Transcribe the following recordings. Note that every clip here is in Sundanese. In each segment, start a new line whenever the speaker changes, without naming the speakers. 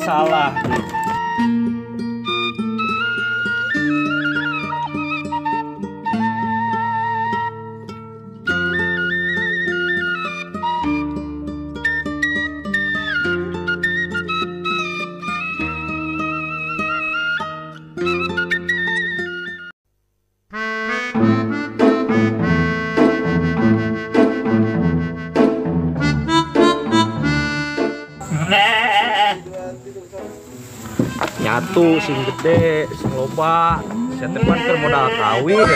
Salah. Nyatu sing gede, sing loba, sia teh pan keur modal kawin.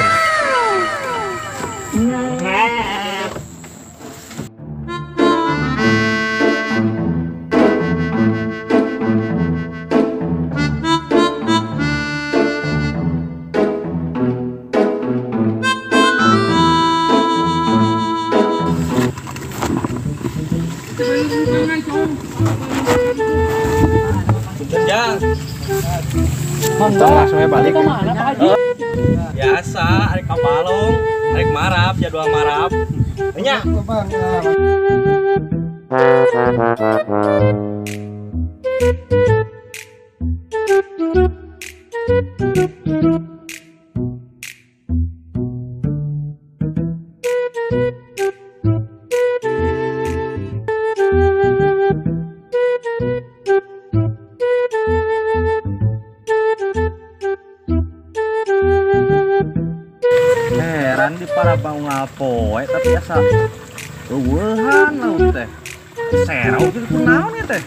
Jang. Mantap, langsung balik. Biasa, arek ka Balong, arek marap, jadwal marap. Nya. Heran di para bangga poe tapi asa eueuhan laut teh. Serau gitu kunaon ieu teh.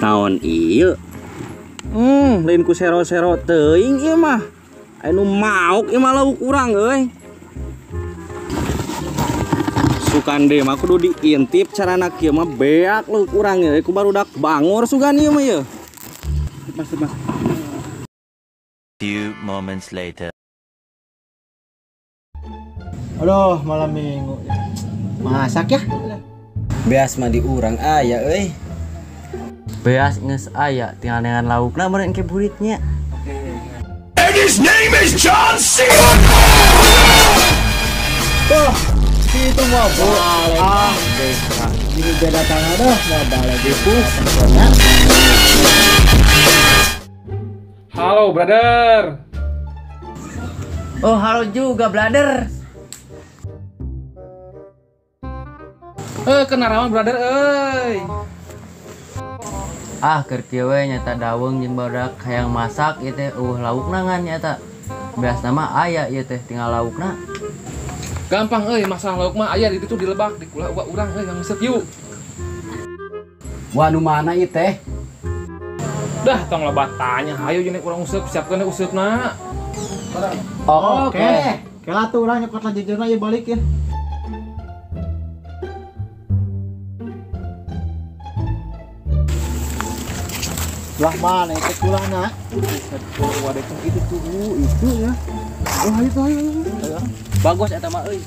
Naon ieu? Lain ku sero-sero teuing ieu mah. Anu mauk ieu mah lauk urang euy. Sukan deui mah kudu diintip carana kieu mah beak lauk urang euy ku barudak bangor sugan ieu mah ieu.
Mas, mas.
Few moments later.
Aduh, malam minggu. Masak ya?
Beas mah di urang aya euy.
Beas geus aya tinggal dengan laukna meureun ke buritnya.
And his name is John C.
Tuh, itu mau balik. Ah, ini beda tangan dah, mau balik itu.
Halo, brother.
Oh, halo juga, brother.
Kenarawan brother euy.
Ah, keur kieu we nyata daweung jeung barudak hayang masak ieu teh eueuh laukna ngan nyata. Biasana mah aya ieu teh tinggal laukna.
Gampang euy, masalah lauk mah aya di ditu di lebak di kula uwa urang euy nguseup yuk.
Wah, nu mana ieu teh?
Dah tong loba tanya, hayu jeung urang useup, siapkeun useupna.
Oke. Kela tuh urang nyokot lanjutna ieu balik ya. Lah mana itu kulana?
Wadah itu tuh itu ya. Oh ayo tuh ayo.
Bagus eta mah euy.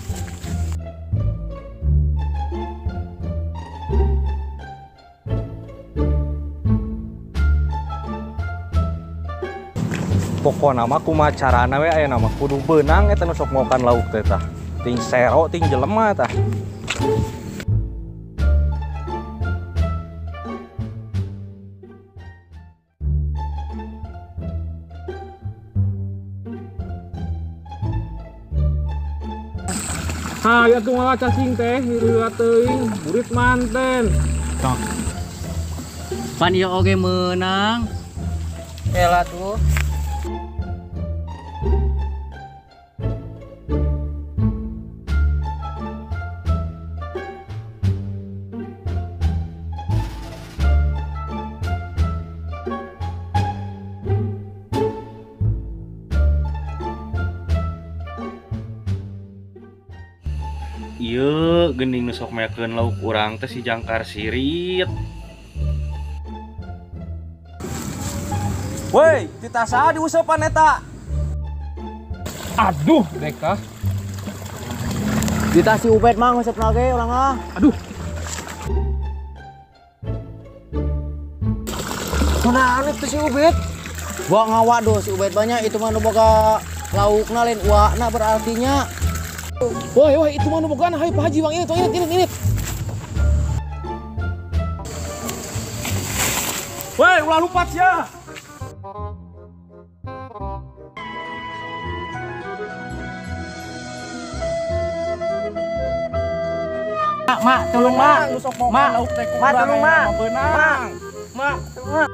Pokona mah kumaha carana we aya nama kudu beunang eta nu sok mokan lauk teh tah. Ting sero ting jelema tah.
Ha, ya tuh malah cacing teh, hirup teuing, burit manten.
Tok. Pan ieu oge meunang. Elah tuh.
Ieu geuning nu sok meakeun lauk urang teh si jangkar sirit. Woi, titah saha diuseupan eta?
Aduh, deka.
Ditah si Ubed mah nguseupna ge urang mah.
Aduh.
Kunaon itu si Ubed? Gua ngawaduh si Ubed banyak itu mah nu boga laukna lain uakna berartinya.
Woi, woi itu mah nu bogana hayu Pak Haji wang ini tuh ini.
Woi, ulah lupa sia.
Mak, mak, tolong mak. Mak, mak, tolong mak. Mak, mak, mak.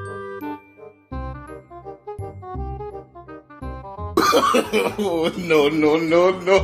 Oh, no, no, no, no.